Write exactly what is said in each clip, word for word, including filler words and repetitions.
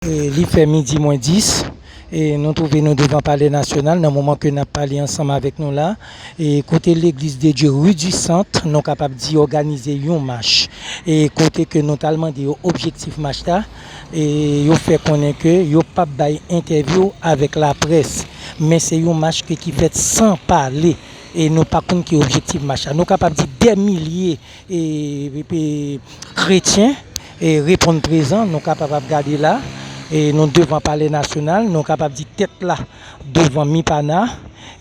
E li fè midi mwens dis, e nou twouve nou devan Palè Nasyonal nan moman ke n ap pale ansanm avèk nou la. E kote Legliz de Dye Rue du Centre, nou kapab di, òganize yon mach. E kote ke nou t al mande yo objektif mach la, e yo fè konnen ke yo p ap bay entèvyou avèk laprès. Men se yon mach ke, ki fèt san pale. E nou pa konn ki objektif mach la. Nou kapab di dè milye e, e, kretyen, e, reponn prezan, nou kapab ap gade la, e, nou devan Palè Nasyonal, nou kapab di tèt la devan Mipana,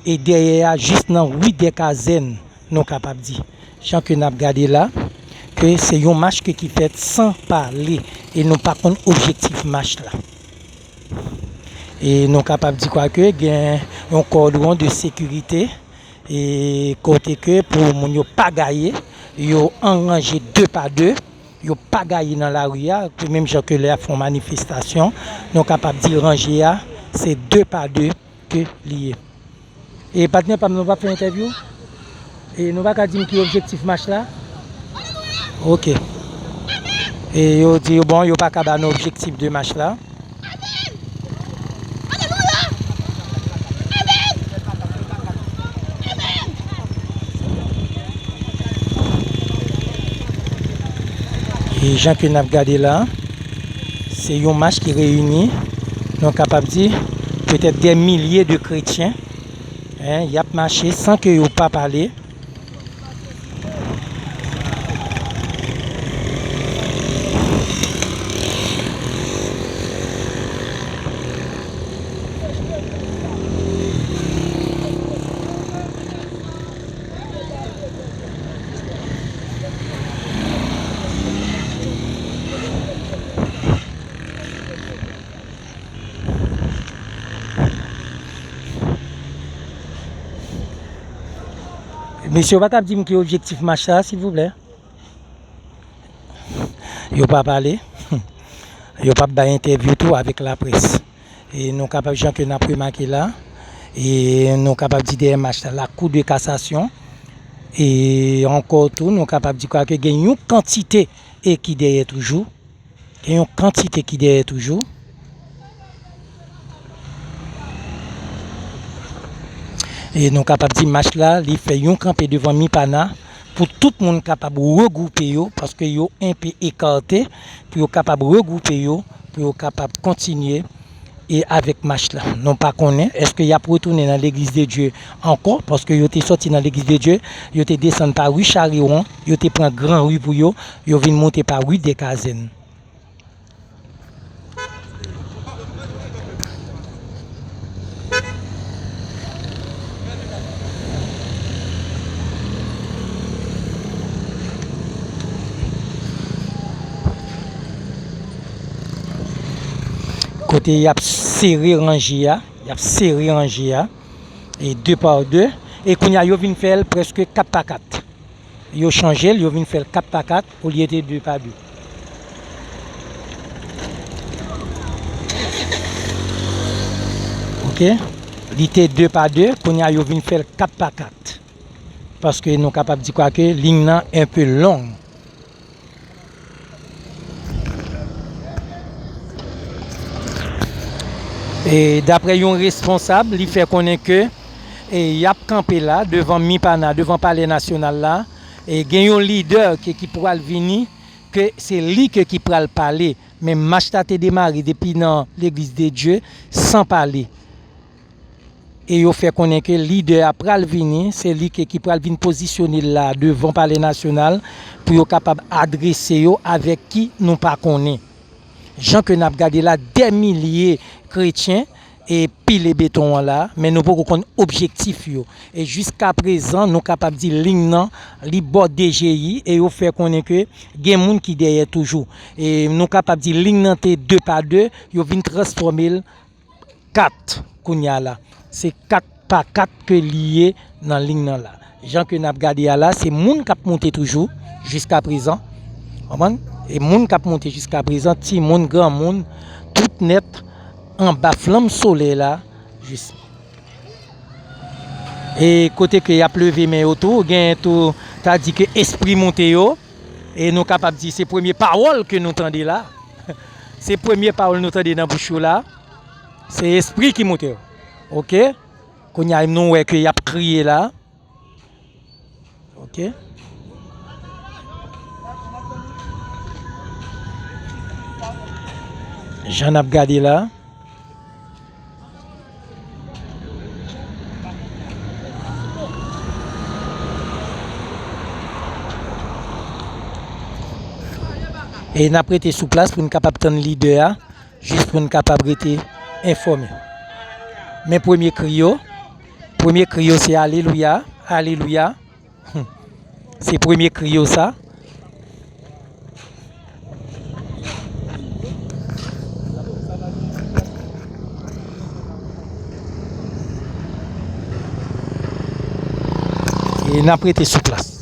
e dèyè a jis nan ri dè Kazèn, nou kapab di. Jan ke n ap gade la, ke se yon mach ke ki fèt san pale, e nou pa konn objektif mach la. E nou kapab di kwa ke gen yon kòdwon de sekirite, e kote ke pou moun yo pa gaye, yo an ranje de pa de, yo pa gaye nan lari a, menm jan ke lè y ap fè yon manifestasyon, nou kapab di ranje a, se de pa de ke li ye. E patnè pa m, nou p ap fè entèvyou? E nou pa ka di m ki objektif mach la? Ok. E yo di, bon, yo pa ka ba nou objektif de mach la. E jan ke n ap gade la, se yon mach ki reyini, nou kapab di, petèt dè milye de kretyen, en, y ap mache san ke yo pa pale. Mesye, w pa t ap di m ki objektif mach la, silvouplè? Yo pa pale. Yo p ap bay entèvyou tou avèk laprès. E nou kapab, jan ke n ap remake la, e nou kapab di dèyè mach la, la Cour de cassation. E ankò tou, nou kapab di kwa ke gen yon kantite e ki dèyè toujou. Gen yon kantite ki dèyè toujou. E nou kapab di mach la, li fè yon kanpe devan Mipana pou tout moun kapab regwoupe yo, paske yo enpe ekate, pou yo kapab regwoupe yo, pou yo kapab kontinye e avèk mach la. Nou pa konnen, èske y ap retounen nan Legliz de Dye ankò, paske yo te sòti nan Legliz de Dye, yo te desann pa ri Charewon, yo te pran gran ri pou yo, yo vin monte pa ri dè Kazèn. Kote y ap sere ranje a, y ap sere ranje a, e de pa de, e kounye a yo vin fè l prèske kat pa kat. Yo chanje l, yo vin fè l kat pa kat olye de de pa de. Ok? Li te de pa de, kounye a yo vin fè l kat pa kat. Paske nou kapab di kwa ke liy nan enpe long. E daprè yon responsab, li fè konnen ke, e, y ap kanpe la, devan Mipana, devan Palè Nasyonal la, e gen yon lidè ke, ki pral vini, ke se li ke ki pral pale. Men mach la te demare depi nan Legliz de Dye san pale. E yo fè konnen ke lidè a pral vini, se li ke, ki pral vin pozisyone l la devan Palè Nasyonal pou yo kapab adrese yo avèk ki nou pa konnen. Jan ke n ap gade la, dè milye kretyen e pile beton an la, men nou poko konn objektif yo. E jiskaprezan, nou kapab di liy nan, li bò D G I, e yo fè konnen ke gen moun ki dèyè toujou. E nou kapab di liy nan te de pa de, yo vin transfòme l kat kounye a la. Se kat pa kat ke li ye nan liy nan la. Jan ke n ap gade a la, se moun k ap monte toujou jiskaprezan. Konprann? E moun k ap monte jiskaprezan, timoun, granmoun, tout nèt anba flanm solèy la, jis. E kote ke y ap leve men yo tou, genyen tou, ta di ke espri monte yo. E nou kapab di se premye pawòl ke nou tande la. Se premye pawòl nou tande nan bouch yo la. Se espri ki moute yo. Oke? Kounye a, nou wè ke y ap kriye la. Oke? Jan n ap gade la. E n ap rete sou plas pou n kapab tann lidè a, jis pou n kapab rete enfòme. Men premye kri yo, premye kri yo se alelouya, alelouya. Se premye kri yo sa. E n ap rete sou plas.